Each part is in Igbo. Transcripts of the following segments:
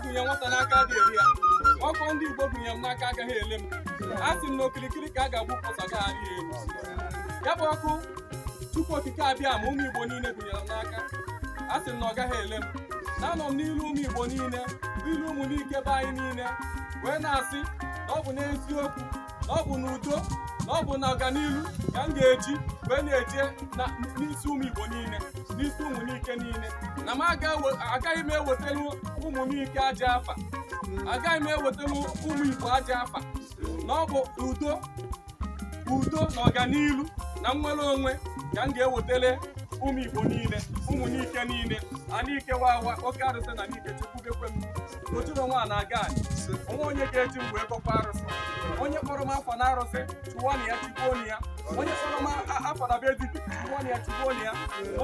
gụnye nwata n'aka dị eri ya. Ọkụ ndị Igbo gụnye m n'aka agaghị ele m. A sị m na okirikiri ka a ga-agbu ụzọ gagharị ya elu. Ya bụ ọkụ Chukwu Okike abịa ma ụmụ Igbo niile gụnyere m n'aka. A sị m na ọ gaghị ele m. Na-anọ m n'ilu ụmụ Igbo niile, ilu ụmụ n'ike be anyị niile, wee na-asị na ọ bụ n'eziokwu, na ọ bụ n'udo, na ọ bụ na ọganilu ka m ga-eji wee na-eje n'isi ụmụ Igbo niile, n'isi ụmụ n'ike niile. Na m agaghị m ewetelu ụmụ n'ike aja afa, agaghị m ewetelu ụmụ Igbo aja afa. Na ọ bụ udo, udo na ọganilu na nnwere onwe ka m ga-ewetele ụmụ Igbo niile, ụmụ n'ike niile. Anike wawa oke arụsị na n'ike chekwubekwe m. Ojiro nwa na-aga anyị onwe onye ga-eji m wee gọkwa arụsị. Onye kpọrọ m afọ na arụsị chụwa na ya chigbuo na ya. Onye kpọrọ m afọ na be dibịa chụwa na ya chigbuo na ya.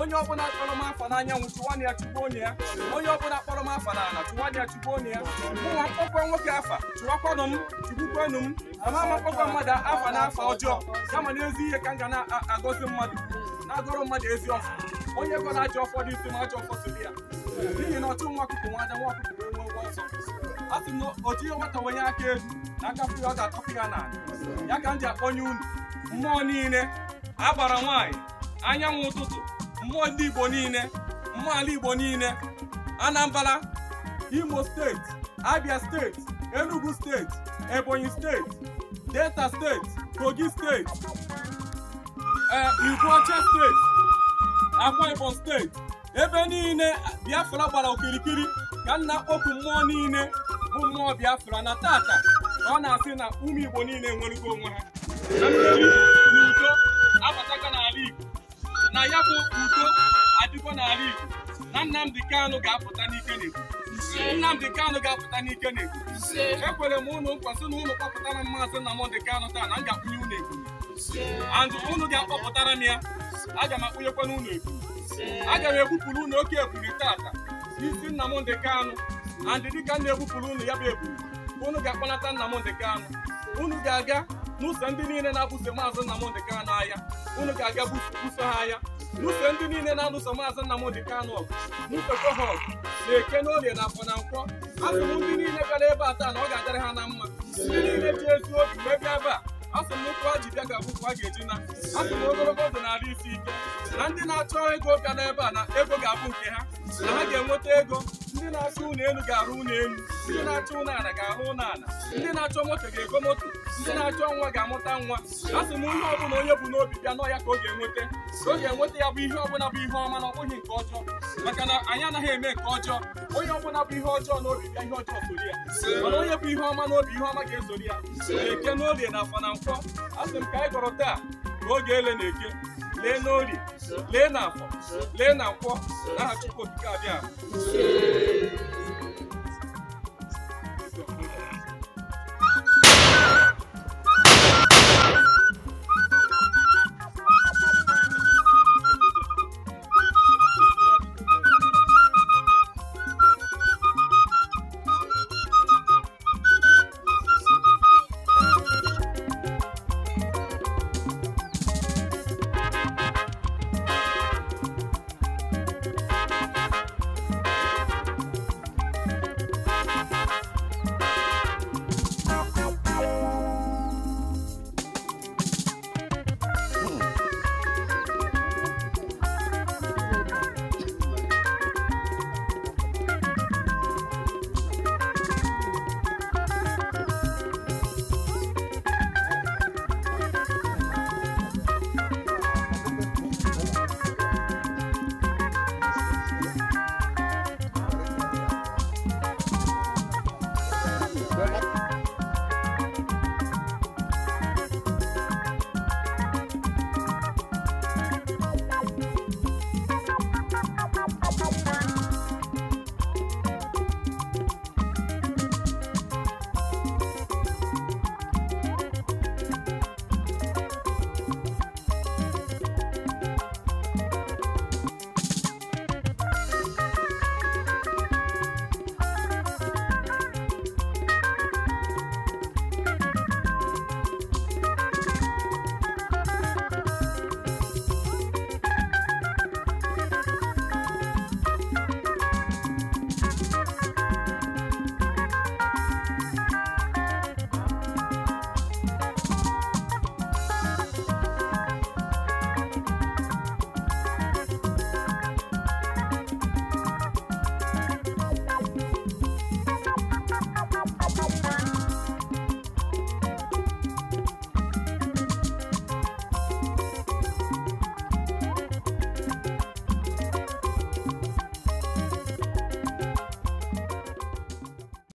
Onye ọbụla kpọrọ m afọ n'anyanwụ chụwa na ya chigbuo na ya. Onye ọbụla kpọrọ m afọ n'ala chụwa na ya chigbuo na ya. Mụnwa mkpọkwa nwoke afa chụwakwanụ m chigbukwenụ m. Ama ama mkpọkwa mmadụ afa na afa ọjọọ, kama n'ezi ihe ka m ga na-agọzi mmadụ, na-agọrọ mmadụ ezi ọfọ. Onye gọrọ ajọ ọfọ dị isi ma ajọ ọfọ siri ya, n'ihi na ọchụ nwa ọkụkọ nwa aja nwa ọkụkọ wee nwee ụgwọ ọsọ. A sị m na o jighị nwata wenye aka elu na aka fụ ya ọ ga-atọpụ ya n'ala. Ya ka m ji akpọnye unu mmụọ niile agbara nwaanyị anyanwụ ụtụtụ, mmụọ ndị Igbo niile, mmụọ ala Igbo niile, Anambra, Imo steeti, Abia steeti, Enugu steeti, Ebonyi steeti, Delta steeti, Kogi steeti, Igweọcha steeti, Akwa Ibom steeti, ebe niile Biafra gbara okirikiri ka m na-akpọku mmụọ niile bụ mmụọ Biafra na tata ka ọ na-asị na ụmụ Igbo niile enwerugo onwe ha, na mmeri na udo abatago n'ala Igbo, na ya bụ udo adịgo n'ala Igbo, na Nnamdi Kanu ga-apụta n'ike n'Igbo. Nnamdi Kanu ga-apụta n'ike n'Igbo. Ekwere m ụnụ nkwa sị na ụnụ kpọpụtara m Maazị Nnamdi Kanu taa na m ga-akpụnye ụnụ ebule. And ụnụ ga-akpọpụtara m ya, aga m akpụnyekwa n'ụnụ ebule. Aga m egbupụrụ ụnụ oke ebule tata n'isi Nnamdi Kanu. And dịka m na-egbupụrụ ụnụ ya bụ ebule, ụnụ ga-akpọnata Nnamdi Kanu. Ụnụ ga-aga n'ụsọ ndị niile na-abụso Maazị Nnamdi Kanu agha. Ụnụ ga-aga buso ha agha. N'ụsọ ndị niile na-alụso Maazị Nnamdi Kanu ọgụ, n'ụsọ ha ọgụ, na-eke n'orie na afọ na nkwọ. Asị m ndị niile bịara ebe a taa na ọ ga-adịrị ha na mma. Ndị niile ji ezi obi wee bịa ebe a, asị m ụkwụ ha ji bịa ga-abụ ụkwụ ha ga-eji na. Asị m ogologo ndụ na-arụ isi ike, na ndị na-achọ ego bịara ebe a na ego ga-abụ nke ha, na ha ga-enweta ego. Ndị na-achọ ụlọ elu ga-arụ ụlọ elu, ndị na-achọ ụlọ ala ga-arụ ụlọ ala, ndị na-achọ moto ga-ego moto, ndị na-achọ nwa ga-amụta nwa. Asị m ihe ọbụla onye bụ n'obi bịa n'ọya ka ọ ga-enweta, ka ọ ga-enweta ya bụ ihe ọbụla bụ ihe ọma na ọ bụghị nke ọjọọ, maka na anyị anaghị eme nke ọjọọ. Onye ọbụla bụ ihe ọjọọ n'obi bịa, ihe ọjọọ soro ya, mana onye bụ ihe ọma n'obi, ihe ọma ga-esoro ya. Eke n'orie na afọ na nkwọ. Asị m ka anyị gọrọ taa ka oge ele na eke, lee n'orie, lee na afọ, lee na nkwọ, n'aha Chukwu Okike abịa.